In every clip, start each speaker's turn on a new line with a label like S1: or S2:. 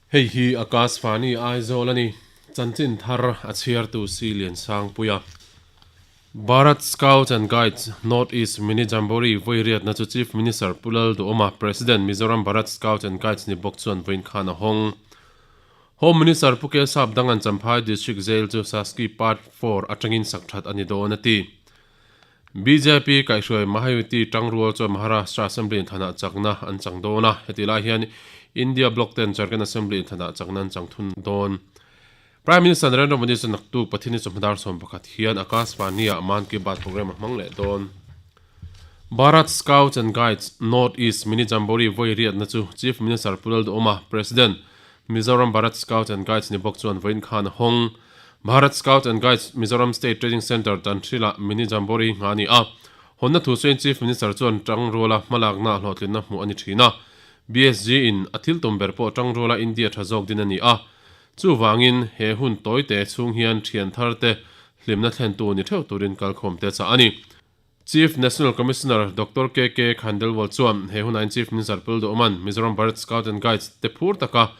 S1: Hei hi Akashvani Aizawl a ni. Chanchin thar a chhiartu Si Liansangpuia. Bharat Scouts and Guides North East Mini Jamboree vawi riatna chu Chief Minister Pu Lalduhawma, President Mizoram Bharat Scouts and Guides ni bawk chuan vawiin khan a hawng. Home Minister Pu Kelsap Dangan Champhai District Jail chu Saski Part Four atangin sak that a ni dawn a ti. Bjp kaihhruai Mahayuti tangrual chuan Maharashtra Assembly inthanah chakna an chang dawn a, hetih lai hian India Bloc ten Jharkhand Assembly inthanah chakna an chang thun dawn. Prime Minister Narendra Modi chuan naktuk Pathini chawhma dar 11 hian Akashvani-ah Mann Ki Baat programme a hmang leh dawn. Bharat Scouts and Guides North East Mini Jamboree vawi riatna chu Chief Minister Pu Lalduhawma, President, Mizoram Bharat Scouts and Guides ni bawk chuan vawiin khan a hawng. Bharat Scouts and Guides Mizoram State Training Centre Tanhril-ah Mini Jamboree hi nghah a ni a. Hawnna thu sawiin Chief Minister chuan tangruala hmalakna hlawhtlinna hmuh a ni thin a. BSG in a thil tum ber pawh tangruala India tha zawk din a ni a. Chuvangin he hun tawite chhung hian thian thar te hlimna thlentu ni theuh turin kalkhawm te chah a ni. Chief National Commissioner Doctor KK Khandelwal chuan he hunain Chief Minister Pul Duhman Mizoram Bharat Scout and Guides te phur taka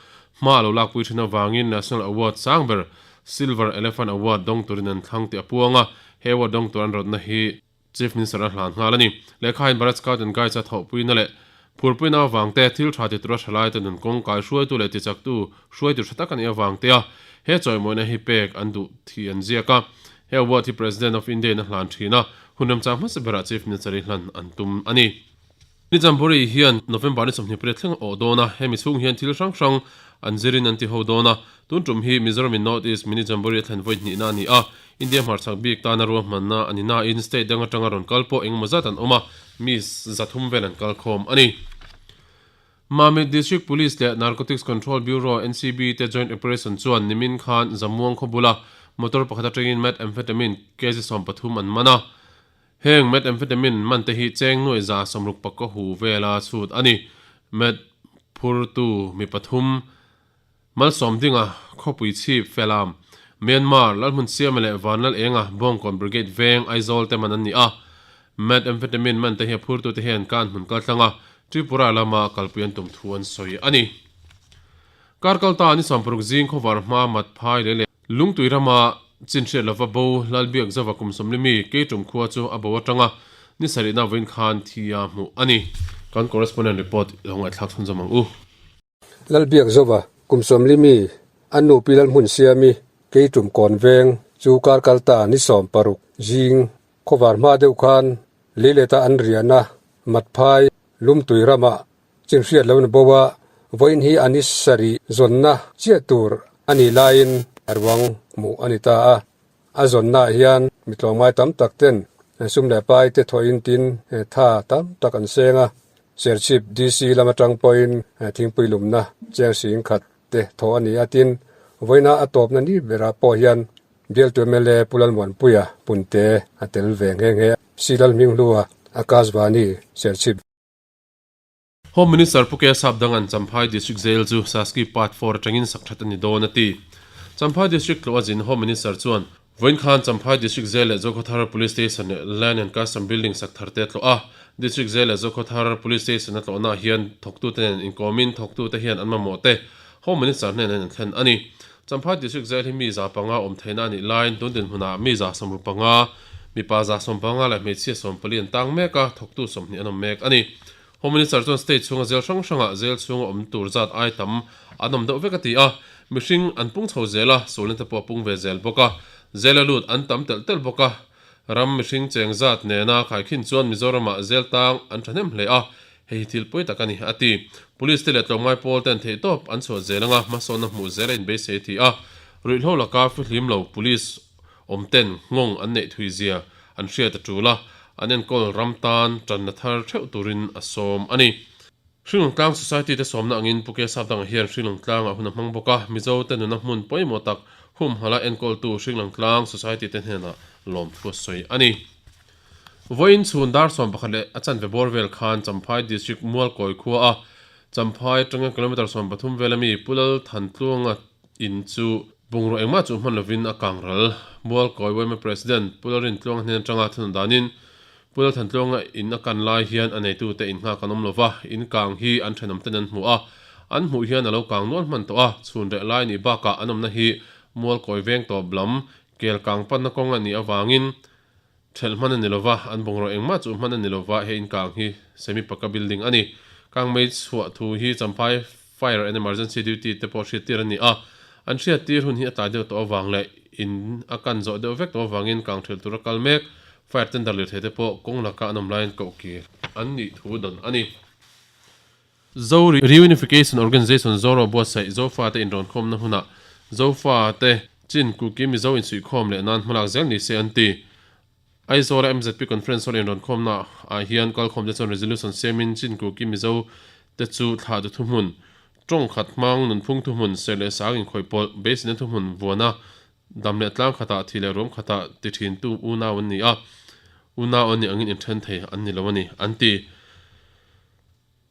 S1: hma a lo lakpui thin avangin National Award sang ber Silver Elephant Award dawng turin an thlang tih a puang a, he award dawng tur an rawtna hi Chief Minister a hlan nghal a ni. Lehkhain Bharat Scout and Guides a thawhpuina leh phurpuina avang te, thil tha ti tura thalai te nun kawng kai hruaitu leh tichaktu hruaitu tha tak a nih avang te a he chawimawina hi pek an duh tih an ziak a. He award hi President of India in a hlan thin a, hun remchang hmasa berah Chief Minister hi hlan an tum a ni. Ni Jamboree hian November ni 28 thleng a awh dawn a, hemi chhung hian thil hrang hrang an zirin an ti ho dawn a. Tun tum hi Mizoram in North East Mini Jamboree a thlen vawi hnihna a ni a, India hmarchhak bik tana ruahmanna a ni nain state dang atanga rawn kal pawh engemaw zat an awm a, mi 300 vel an kal khawm a ni. Mamit District Police leh Narcotics Control Bureau, NCB, te joint operation chuan nimin khan Zamuang khaw bula motor pakhat atangin methamphetamine kg 13 an man a. Heng methamphetamine man te hi cheng nuai 160 pakua hu vela chhut a ni. Meth phurtu mi pathum Malsawm dinga khawpui chhip Felam, Myanmar, Lalhmun Siama leh Vanlal Enga, Bawngkawn Brigade veng, Aizawl te man an ni a. Methamphetamine man te hi a phurtute hian kan hmun kaltlang a, Tripura lama kalpui an tum thu an sawi a ni. Kar kalta ni 60 zing khawvar hma mat phai leh leh Lungtui rama chinhriat lova bo Lalbiak Zova kum 40 mi Keitum khua chu a bo atanga ni sarihna vawiin khan thi a hmuh a ni. Kan correspondent report i lo ngaihthlak chhunzawm ang u.
S2: Lalbiak Zova kum 40 mi a nu Pi Lalhmun Siami Keitum kawn veng chu kar kalta ni 16 zing khawvar hma deuh khan Leileta an riahna Matphai Lumtui ramah Chinhriat lo na bo a, vawiin hi a ni sarih zawnna chiah tur a nih laiin a ruang hmuh a ni ta a. A zawnnaah hian mi tlawmngai tam tak ten sum leh pai te thawhin tin tha tam tak an seng a. Serchhip DC lam atang pawhin thingpui lumna cheng sing khat te thawh a ni a, tin vawiina a tawpna ni berah pawh hian bialtu mla Pu Lalmuanpuia Punte a tel ve nghe nghe a. Silalhminghlua Akashvani Serchhip.
S1: Home Minister Pu K Sapdangan Champhai District Jail chu Saski Part Four atangin sak that a ni dawn a ti. Champhai District tlawh a zin Home Minister chuan vawiin khan Champhai District Jail leh Zokhawthar Police Station leh Land and Custom Building sak thar te a tlawh a. District Jail leh Zokhawthar Police Station a tlawhnaah hian thawktute nen inkawmin thawktute hian an mamawh te Home Minister hnenah an thlen a ni. Champhai District Jail hi mi 500 awm theihna a nih laiin tun dinhmunah mi 65, mipa 15 leh hmeichhia 14 an tang mek a, thawktu 20 an awm mek a ni. Home Minister chuan state chhunga jail hrang hrangah jail chhunga awm tur zat ai tam an awm deuh vek a ti a, mihring an pung chho zel a, sualna te pawh a pung ve zel bawk a, jail a lut an tam telh telh bawk a, ram mihring cheng zat nena khaikhin chuan Mizoramah jail tang an thahnem hle a, hei hi thil pawi tak a ni, a ti. Police te leh tlawmngai pawl ten theihtawp an chhuah zel anga hmasawnna hmuh zel a inbeisei a ti a, ruihhlo laka fihlim lo police awm ten nghawng an neih thui zia an hriat a tul a, an enkawl ram tan tanna thar theuh turin a sawm a ni. Hringlung Tlang Society te sawmna angin Pu Kesap dangah hian Hringlung Tlangah hun a hmang bawk a, Mizo te nuna hmun pawimawh tak humhala enkawltu Hringlung Tlang Society te hnenah lawmthu a sawi a ni. Vawiin chhun dar 11 leh a chanve bawr vel khan Champhai District Mualkawi khua a Champhai atanga kilometre 13 vel ami Pu Lal Thantluanga In chu bungraw engmah chu hman lovin a kang ral. Mualkawi yma President Pu Lalrintluanga hnen atanga thunun danin Pu Lalthantluanga in a kan lai hian a neitute in nghak an awm lova, in kang hi an thenawm ten an hmu a, An hmuh hian a lo kang nual hman tawh a, chhun reh lai nih bakah an awmna hi mual kawi veng tawp lam kel kang panna kawng a nih avangin Thelh hman a ni lova, an bungraw engmah chu hman a ni lova, he inkang hi semi pakka building a ni. Kang mei chhuah thu hi Champhai Fire and Emergency Duty te pawh hriattir a ni a, an hriattir hun hi a tlai deuh tawh avang leh in a kan zawh deuh vek tawh avangin kang thelh tura kal mek fire tender lirthei te pawh kawng laka an awm laiin koh kir an nih thu dawn a ni. Zo Reunification Organization Zoro buatsaih Zofate inrawnkhawmna hunah Zofate chin Kuki Mizo insuihkhawm leh nan hmalak zel ni se an ti. Aizawla mzp Conference Hall inrawnkhawmna ah hian kalkhawmte chuan resolution siamin chin Kuki Mizo te chu thlah du thuhmun, tawng khat hmang, nunphung thuhmun, serh leh sang inkhawihpawlh, beiseina thuhmun vuana dam leh tlang khatah thi leh ruam khatah ti thintu unau an ni a, unau an nih angin inthen thei an ni lo a ni, an ti.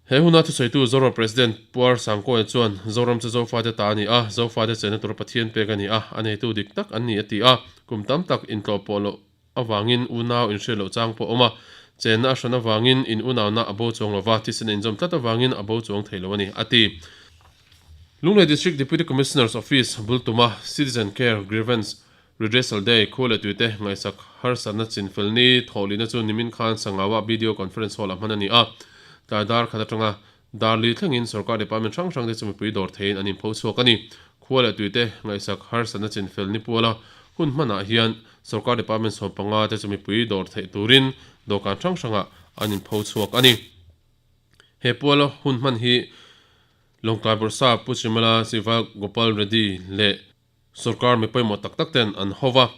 S1: He huna thusawitu Zoram President Puar Sangkawia chuan, Zoram chu Zofate ta a ni a, Zofate chenna tura Pathian pek a ni a, a neitu dik tak an ni a ti a. Kum tam tak intlawh pawh loh avangin unau inhriat loh chang pawh a awm a, chenna a hran avangin in unauna a bo chuang lo va, thisen a inzawm tlat avangin a bo chuang thei lo a ni, a ti. Lunglei District Deputy Commissioner's Office bul tuma Citizen Care Grievance Redressal Day, Khua leh Tuite ngaihsak harsatna chinfel ni thawhlihna chu nimin khan Sangawa Video Conference Hall-ah hman a ni a. Tlai dar khat atanga dar li thlengin sorkar department hrang hrangte chu mipui dawr theiin an inpho chhuak a ni. Khua leh Tuite ngaihsak harsatna chinfel ni puala hun hmanah hian sorkar department 15 te chu mipui dawr theih turin dawhkan hrang hrangah an inpho chhuak a ni. He puala hun hman hi Lawngtlai Bawrhsap Pu Chimala Siva Gopal Reddy leh Sorkar mi pawimawh tak tak ten an ho va.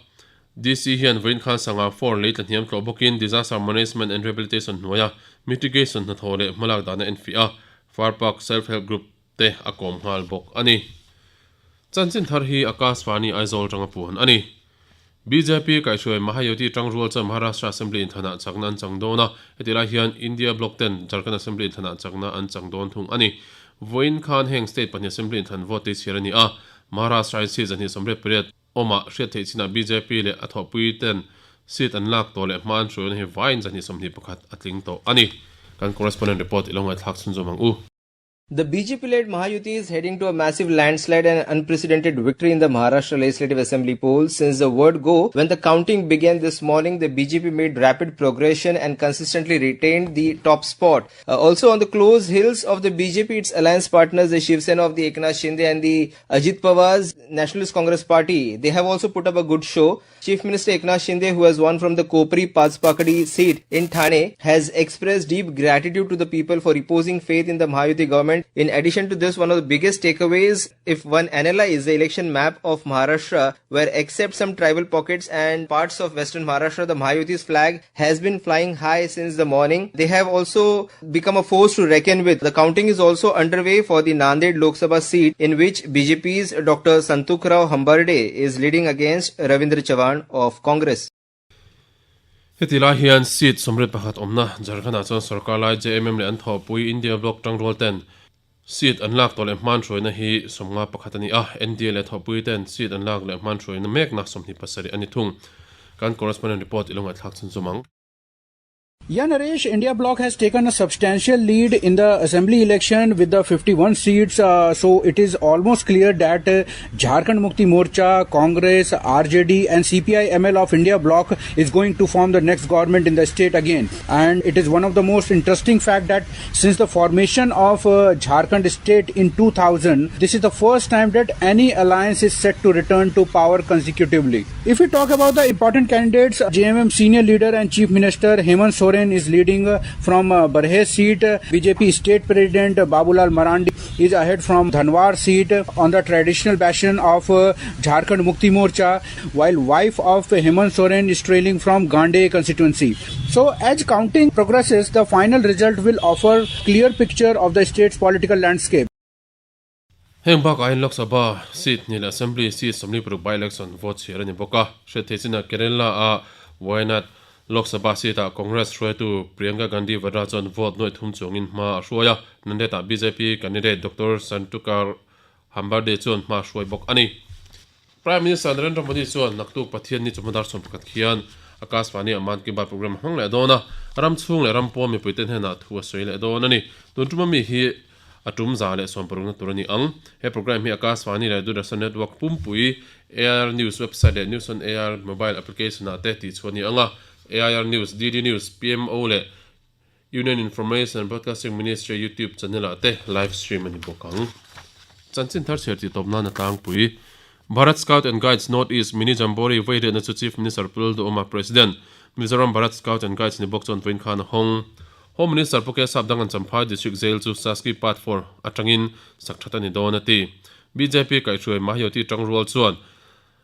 S1: DC hian vawiin khan sangha four lei tla hniam tlawh bawkin Disaster Management and Rehabilitation hnuaia mitigation hnathawh leh hmalak dan a enfiah a, Far Park Self Help Group te a kawm nghal bawk a ni. Chanchin thar hi Akashvani Aizawl atanga puan a ni. Bjp kaihhruai Mahayuti tangrual chuan Maharashtra Assembly inthlanah chakna an chang dawn a, heti lai hian India Bloc ten Jharkhand Assembly inthlanah chakna an chang dawn thung a ni. Vawiin khan heng state pahnih Assembly inthlan vote te chhiar a ni a, Maharashtra in seat 228 awmah hriat theih chinah bjp leh a thawhpui ten seat an lak tawh leh hma an hruaina hi vaiin 121 a tling tawh a ni. Kan correspondent report i lo ngaihthlak chhunzawm ang u.
S3: The BJP-led Mahayuti is heading to a massive landslide and unprecedented victory in the Maharashtra Legislative Assembly polls. Since the word go, when the counting began this morning, the BJP made rapid progression and consistently retained the top spot. Uh, also on the close hills of the BJP, its alliance partners, the Shiv Sena of the Eknath Shinde and the Ajit Pawar's Nationalist Congress Party, they have also put up a good show. Chief Minister Eknath Shinde, who has won from the Kopri Pachpakhadi seat in Thane, has expressed deep gratitude to the people for reposing faith in the Mahayuti government. In addition to this, one of the biggest takeaways, if one analyzes the election map of Maharashtra, where except some tribal pockets and parts of western Maharashtra, the Mahayuti's flag has been flying high since the morning. They have also become a force to reckon with. The counting is also underway for the Nanded Lok Sabha seat, in which BJP's Dr. Santukrao Hambarde is leading against Ravindra Chavan of Congress.
S1: Heti lai hian seat 81 awmna Jharkhand-ah chuan sorkar lai JMM leh an thawhpui India Bloc tangrual ten seat an lak tawh leh hman hruaina hi 51 a ni a, NDA leh thawhpui ten seat an lak leh hman hruaina mekna 27 a ni thung. Kan correspondent report i lo ngaihthlak chhunzawm ang.
S4: Yeah, Naresh, India Bloc has taken a substantial lead in the assembly election with the 51 seats. So it is almost clear that Jharkhand Mukti Morcha, Congress, RJD and CPIML of India Bloc is going to form the next government in the state again. And it is one of the most interesting fact that since the formation of Jharkhand state in 2000, this is the first time that any alliance is set to return to power consecutively. If we talk about the important candidates, JMM senior leader and Chief Minister Hemant Soren is leading from Barhe seat. BJP state president Babulal Marandi is ahead from Dhanwar seat on the traditional bastion of Jharkhand Mukti Morcha, while wife of Hemant Soren is trailing from Gande constituency. So as counting progresses, the final result will offer clear picture of the state's political landscape.
S1: Heng bakah hian Lok Sabha seat hnih leh Assembly seat 46 by-election vote chhiar a ni bawk a. Hriat theih chinah Kerala-a Wayanad Lok Sabha seat-ah Congress hruaitu Priyanka Gandhi Vadra chuan vote nuaih thum chuangin hma a hruai a, Nanded-ah bjp candidate Doctor Santukar Hambarde chuan hma a hruai bawk a ni. Prime Minister Narendra Modi chuan naktuk Pathian ni chawhma dar 11 khian Akashvani-ah Mann Ki Baat programme a hmang leh dawn a, ram chhung leh ram pawn mipuite hnenah thu a sawi leh dawn a ni. Tun tuma mi hi. A tum 160na tur a ni ang. He programme hi Akashvani leh Doordarshan Network pumpui, AIR News website leh News on AIR mobile application ah te tihchhuah a ni ang a. AIR News, DD News, PMO leh Union Information and Broadcasting Ministry YouTube channel ah te live stream a ni bawk ang. Chanchin thar chhiar tih tawp nan a tlangpui. Bharat Scout and Guides North East Mini Jamboree vairiatna chu Chief Minister Pu Lalduhoma President, Mizoram Bharat Scout and Guides ni bawk chuan vawiin khan a hawng. Home Minister Pu Kesap Dangan Champhai District Jail chu Saski Part Four atangin sak that a ni dawn a ti. Bjp kaihhruai Mahayuti Tangrual chuan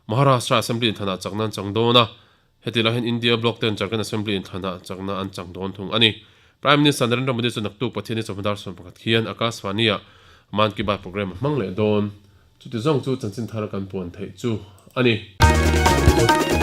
S1: Maharashtra Assembly inthlanah chakna an chang dawn a, heti lai hian India Bloc ten Jharkhand Assembly inthlanah chakna an chang dawn thung a ni. Prime Minister Narendra Modi chu naktuk Pathian ni chawhma dar 11 hian Akashvani-ah Mann Ki Baat programme a hmang leh dawn. Chuti zawng chu chanchin thar kan puan theih chu a ni.